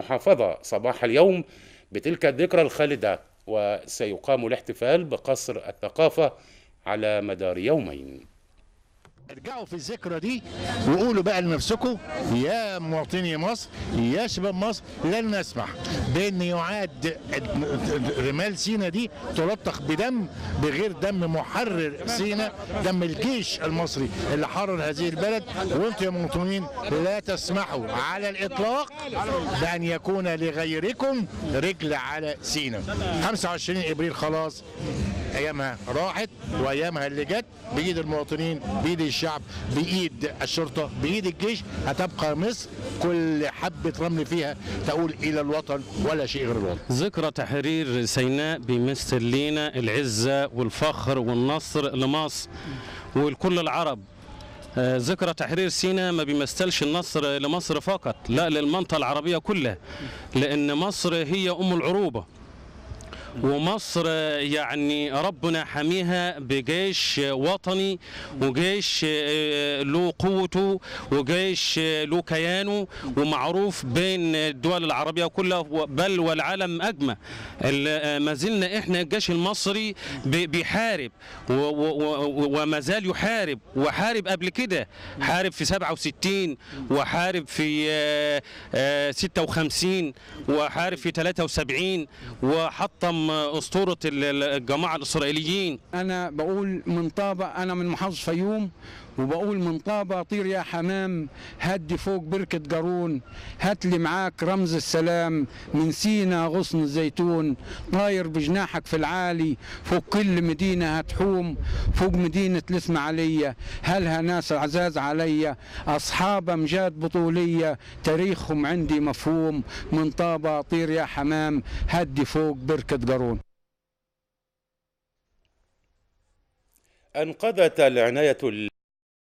المحافظة صباح اليوم بتلك الذكرى الخالدة، وسيقام الاحتفال بقصر الثقافة على مدار يومين. ارجعوا في الذكرى دي وقولوا بقى لنفسكم يا مواطني مصر، يا شباب مصر، لن نسمح بان يعاد رمال سينا دي تلطخ بدم بغير دم محرر سينا، دم الجيش المصري اللي حرر هذه البلد. وانتم يا مواطنين لا تسمحوا على الاطلاق بان يكون لغيركم رجل على سينا. 25 ابريل خلاص ايامها راحت، وايامها اللي جت بايد المواطنين، بايد الشعب، بايد الشرطة، بايد الجيش. هتبقى مصر كل حبه رمل فيها تقول الى الوطن ولا شيء غير الوطن. ذكرى تحرير سيناء بيمثل لينا العزة والفخر والنصر لمصر ولكل العرب. ذكرى تحرير سيناء ما بيمثلش النصر لمصر فقط، لا، للمنطقة العربية كلها، لان مصر هي ام العروبة، ومصر يعني ربنا حميها بجيش وطني وجيش له قوته وجيش له كيانه ومعروف بين الدول العربية كلها بل والعالم أجمع. ما زلنا احنا الجيش المصري بيحارب وما زال يحارب، وحارب قبل كده، حارب في 67 وحارب في 56 وحارب في 73 وحطم أسطورة الجماعة الإسرائيليين. أنا بقول من طابة، أنا من محافظة فيوم، وبقول من طابة طير يا حمام، هدي فوق بركة جارون، هات لي معاك رمز السلام، من سينا غصن الزيتون، طاير بجناحك في العالي، فوق كل مدينة هتحوم، فوق مدينة الإسماعيلية، هلها ناس عزاز عليا، أصحاب أمجاد بطولية، تاريخهم عندي مفهوم، من طابة طير يا حمام، هدي فوق بركة جارون. أنقذت العناية